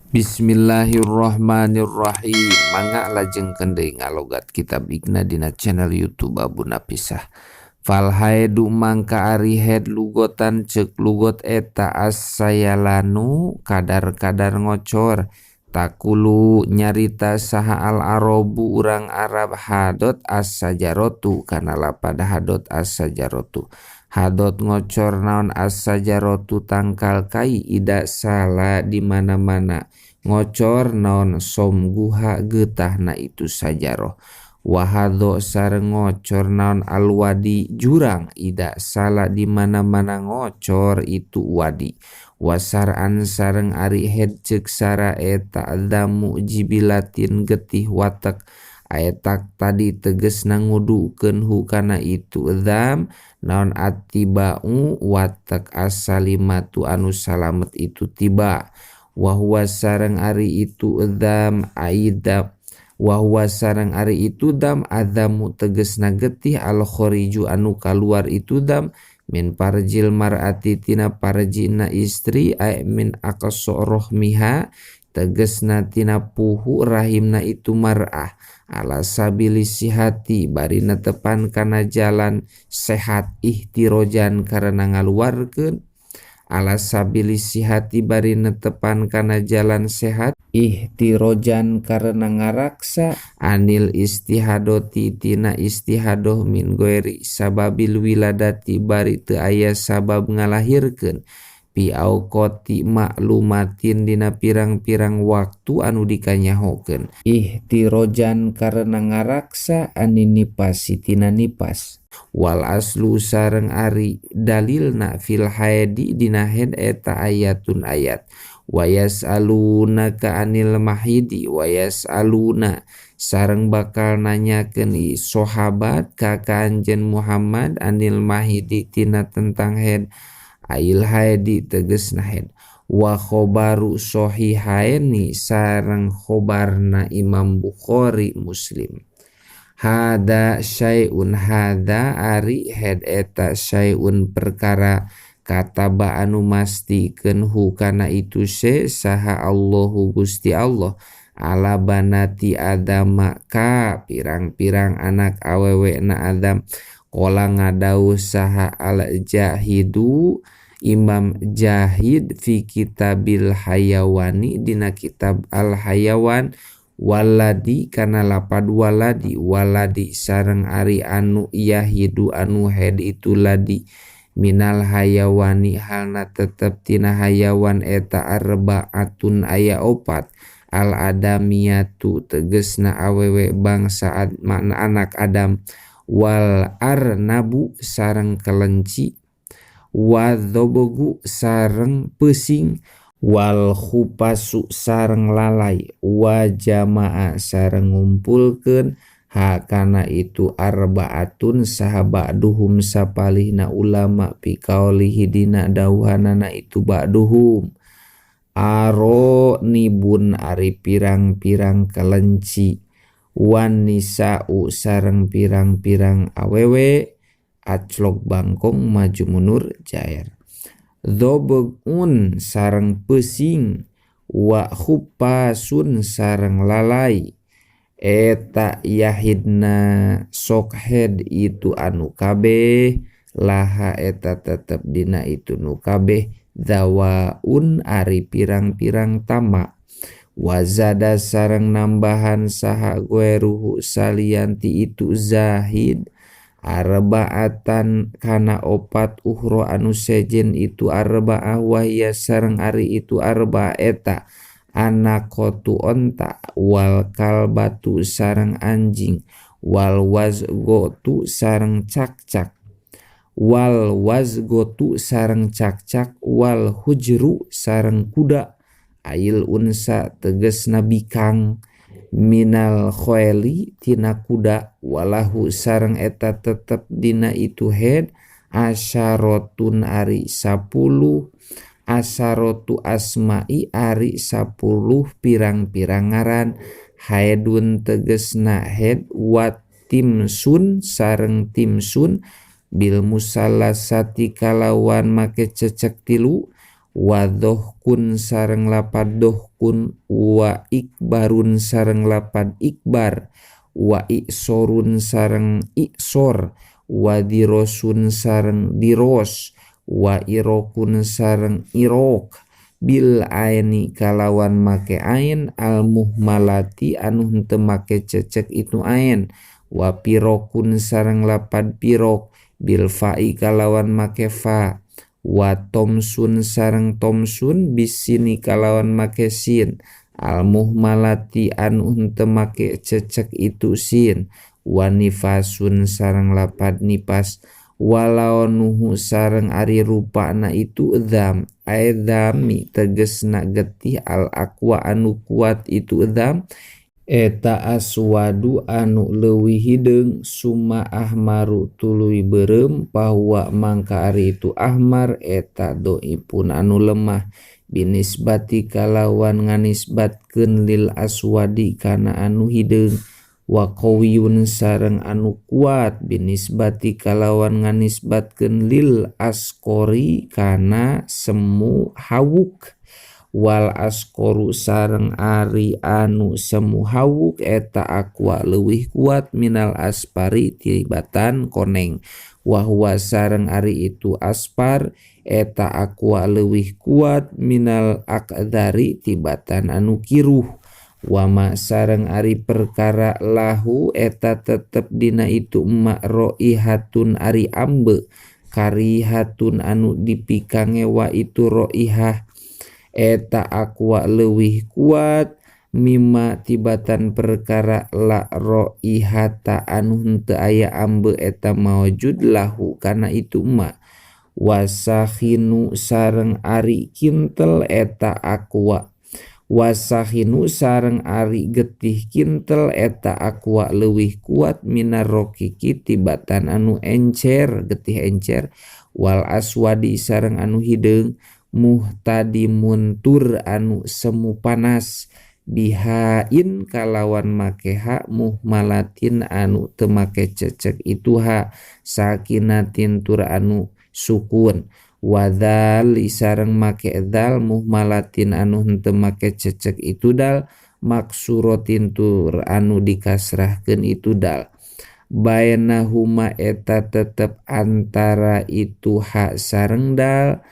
Bismillahirrahmanirrahim. Mangga lajengkeun deui ngalogat kitab Iqna dina channel YouTube Abu Napisah. Fal haidu mangka ari haid lugotan ceuk lugot eta as-sayalanu kadar-kadar ngocor. Takulu nyarita saha al arabu urang Arab hadot as-sajarotu kana lapad hadot as-sajarotu. Hadot ngocor naon as-sajarotu tangkal kai ida sala di mana-mana. Ngocor naon somguha getahna itu sajaroh. Wahado sareng ngocor naon alwadi jurang ida sala di mana-mana ngocor itu wadi. Wasaran sareng ari head ceuk sara eta damu jibilatin getih watek. Aetak tadi tegesna ngudukeun hu kana itu dzam naon attiba'u watek asalimatu anu salamet itu tiba. Wa huwa sareng ari itu dzam aida wa huwa sareng ari itu dam adzamu tegesna getih al khariju anu kaluar itu dam min parjil mar'ati tina parjina istri ay min aqsa rahmiha tegesna tina puhu rahimna itu mar'ah ala sabili sihati barina tepan kana jalan sehat ihtirojan karena ngaluarkeun ala sabili sihati barina tepan kana jalan sehat ihtirojan karena ngaraksa anil istihadoti tina istihadoh min goeri sababil wiladati bari teu aya sabab ngalahirkeun pi auqati maklumatin dina pirang-pirang waktu anu dikanyahokeun ihtirojan karena ngaraksa anin nipasi tina nipas wal aslu sareng ari dalilna fil haidi dina haid eta ayatun ayat wa yasaluna ka anil mahidi wa yasaluna sareng bakal nanyakeun sahabat ka kanjen Muhammad anil mahidi tina tentang haid ail haidi tegesna haid wa khobaru sahihaini sareng khobarna Imam Bukhari Muslim hada syai'un hada ari haid eta syai'un perkara kataba anu mastikeun hu kana itu se saha Allahu Gusti Allah ala banati Adama ka pirang-pirang anak awewe na Adam qala ngadawuh saha al jahidu Imam Jahid fi kitabil hayawani dina kitab al hayawan waladi kana lapad waladi waladi sareng ari anu yahidu anu haid itu ladi minal hayawani halna tetep tina hayawan eta arbaatun aya opat al adamiyatu tegesna awewe bangsa makna anak Adam wal arnabu sareng kelenci wadzobogu sareng pesing wal khupasu sareng lalai wa jamaa sareng ngumpulkeun hakana itu arbaatun saha ba'duhum sapalihna ulama fi qaulihi dina dawuhanana itu ba'duhum aro nibun ari pirang-pirang kelenci wan nisa'u sareng pirang-pirang awewe aclok bangkong maju mundur jair dhobeun sareng pesing wa khupasun sareng lalai eta yahidna sok head itu anu kabeh laha eta tetep dina itu nu kabeh dawaun ari pirang-pirang tama wazada sareng nambahan saha gueruhu salianti itu zahid arbaatan kana opat uhro anu sejen itu arba'ah wahya sareng ari itu arba eta anakotu onta wal kalbatu sareng anjing wal wazgotu sareng cakcak wal wazgotu sareng cakcak wal hujru sareng kuda ail unsa tegesna bikang minal khoeli tina kuda walahu sareng eta tetep dina itu head asyarotun ari 10 asarotu asma'i ari 10 pirang-pirang ngaran haidun tegesna head wat timsun sareng timsun bil musallasati kalawan make cecek tilu Wa dhohkun sareng lapad dohkun wa ikbarun sareng lapad ikbar wa iksorun sareng iksor wa dirosun sareng diros wa irokun sareng irok bil aini kalawan make ain al muhmalati anu henteu make cecek itu ain wa pirokun sareng lapad pirok bil fa'i kalawan make fa wa tomsun sareng tomsun bisini kalawan make sin al muhmalati anu henteu make cecek itu sin wa nifasun sareng lapad nipas walau nuhu sareng ari rupana itu dzam ae dzami tegesna getih al aqwa anu kuat itu dzam eta aswadu anu leuwih hideung summa ahmaru tuluy beureum pahuwa mangka ari itu ahmar eta dhaifun anu lemah binisbati kalawan nganisbatkeun lil aswadi kana anu hideung wa qawiyun sareng anu kuat binisbati kalawan nganisbatkeun lil asqori kana semu hawuk wal asqoru sareng ari anu semu hawuk eta aqwa leuwih kuat minal aspari tibatan koneng wa huwa sareng ari itu aspar eta aqwa leuwih kuat minal aqdari tibatan anu kiruh wama sareng ari perkara lahu eta tetep dina itu emak roihatun ari ambe karihatun anu dipikangewa itu roihah eta aqwa leuwih kuat mimma tibatan perkara la roihata anu henteu aya ambe eta maujud lahu kana itu emak wasakhinu sareng ari kintel eta aqwa wasahinu sareng ari getih kintel eta aqwa leuwih kuat minar rokiki tibatan anu encer getih encer wal aswadi sareng anu hideung muhtadimun tur anu semu panas bihain kalawan make ha muhmalatin anu teu make cecek itu ha sakinatin tur anu sukun wadal sareng make dal muhmalatin anu henteu make cecek itu dal maksurotin tur anu dikasrahkeun itu dal bainahuma eta tetep antara itu ha sareng dal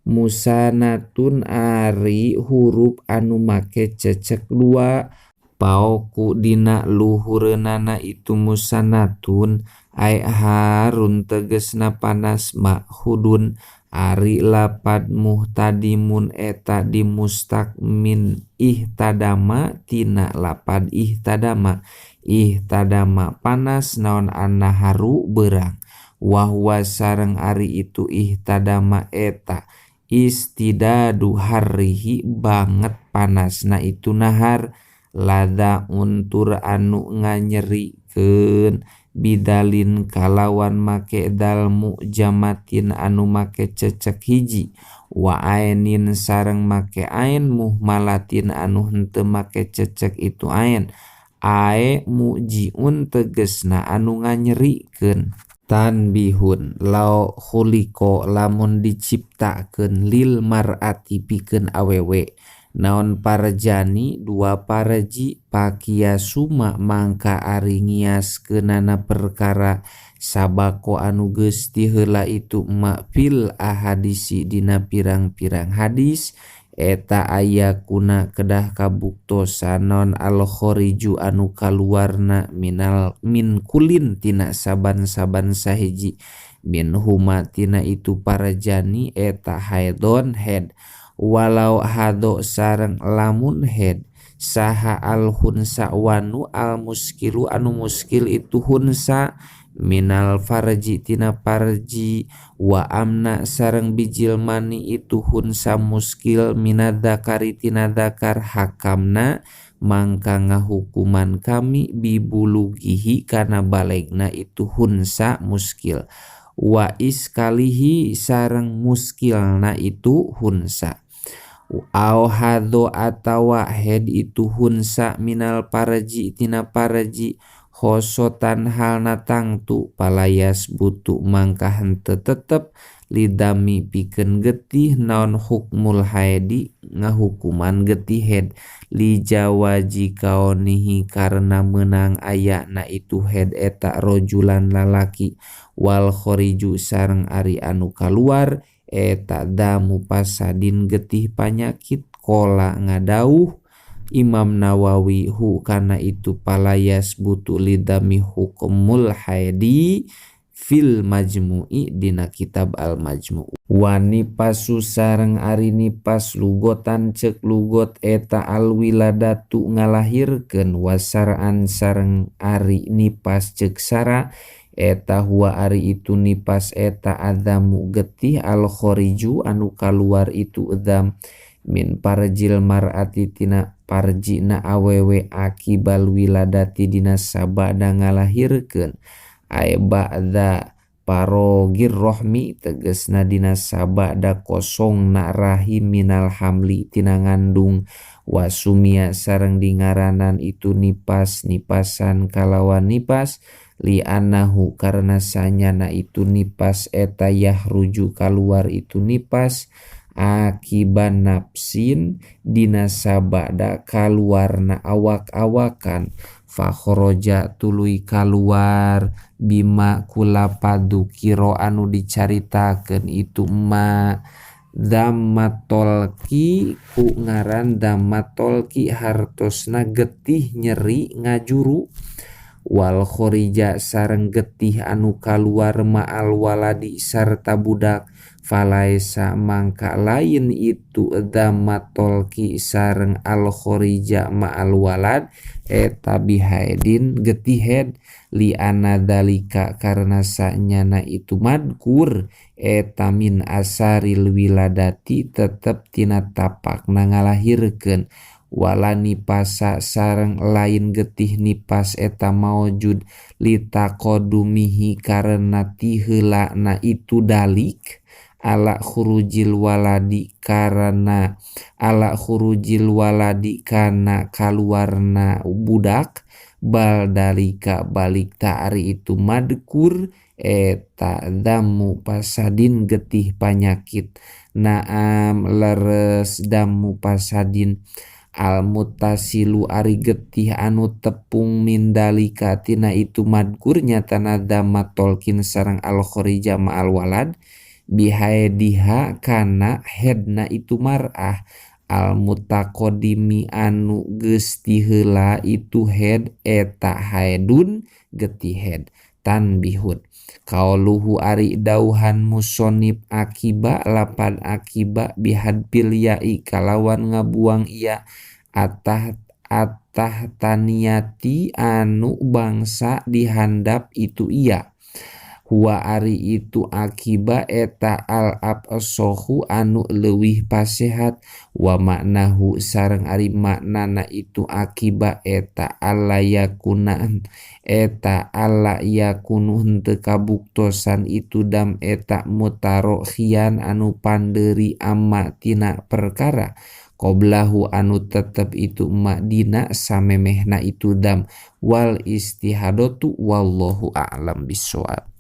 musanatun ari huruf anu make cecek dua paoku dina luhureunana itu musanatun ai harun tegesna panas makhudun ari lapad muhtadimun eta dimustaq min ihtadama tina lapad ihtadama ihtadama panas naon annaharu beurang wa huwa sareng ari itu ihtadama eta istidadu harrihi banget panasna itu nahar lada untur anu nganyerikeun bidalin kalawan make dal mujamatin anu make cecek hiji wa ainin sareng make ain muhmalatin anu henteu make cecek itu ain ae mujiun tegesna anu nganyerikeun tanbihun lao khuliqo lamun diciptakeun lil mar'ati pikeun awewe naon parjani dua parji pakiasuma mangka ari ngiaskeunana perkara sabako anu geus tiheula itu ma fil ahadisi dina pirang-pirang hadis eta aya kuna kedah kabuktosan naon al khariju anu kaluarna minal min kulin tina saban-saban sahiji min huma tina itu parjani eta haidon head walau hado sareng lamun head saha al hunsa wanu al muskilu anu muskil itu hunsa minal farji tina farji wa amna sareng bijil mani itu hunsa muskil minadzakari tina dzakar hakamna mangka ngahukuman kami bibulugihi kana balegna itu hunsa muskil wa iskalihi sareng muskilna itu hunsa au hadho atawa head itu hunsa minal parji tina parji khosotan halna tangtu palayas butu mangka henteu tetep Lidami pikeun getih naon hukmul haidi ngahukuman getih head li jawaji kaonihi karena meunang ayana itu head eta rojulan lalaki wal khoriju sareng ari anu kaluar eta damu pasadin getih panyakit kola ngadauh Imam Nawawi hu kana itu palayas butu lidami hukumul haidi fil majmu'i dina kitab al majmu'. Wani pasu sareng ari nipas lugotan cek lugot eta al wiladatu ngalahirkeun wasaraan sareng ari nipas cek sara eta huwa ari itu nipas eta adamu getih al khoriju anu kaluar itu dzam min parjil mar'ati tina parjina awewe akibal wiladati dina sabada ngalahirkeun ay ba'da parogir rohmi tegesna dina sabada kosongna rahim minal hamli tina ngandung wasumia sareng dingaranan itu nipas nipasan kalawan nipas li anahu karena sanyana itu nipas eta yahruju kaluar itu nipas akiban nafsin dina sabada kaluarna awak-awakan fakhroja tuluy kaluar bima kulapadu kiro anu dicaritakeun itu ma dammatolki ku ngaran dammatolki hartosna getih nyeri ngajuru wal khorija sareng getih anu kaluar ma'al waladi sarta budak falaisa mangka lain itu dammatolki sareng al khorija ma'al walad eta bihaidin getihed li anna dalika karena sanyana itu madkur eta min asaril wiladati tetep tina tapakna ngalahirkeun wala nipasa sareng lain getih nipas eta maujud litaqadumihi karena tiheulana itu dalik ala khurujil waladi karena ala khurujil waladi kana kaluarna budak bal dalika balik ta'ari itu madkur eta damu pasadin getih panyakit naam leres damu pasadin al mutasilu ari getih anu tepung mindalika tina itu madkur nyatana dama tolkin sareng al khorija ma'al walad bihaediha kana hedna itu mar'ah al mutaqaddimi anu geus tiheula itu head eta haedun getih head tanbihun kauluhu ari dauhan musonib akiba lapan akiba bihadfil ya'i kalawan ngabuang iya atah atah taniati anu bangsa dihandap itu iya huwa ari itu akiba eta al absohu anu leuwih pasehat wa maknahu sareng ari maknana itu akiba eta alla yakuna eta alla yakunu henteu kabuktosan itu dam eta mutarokhian anu panderi amma tina perkara qoblahu anu tetep itu ma dina samemehna itu dam wal istihadatu wallahu a'lam bissawab.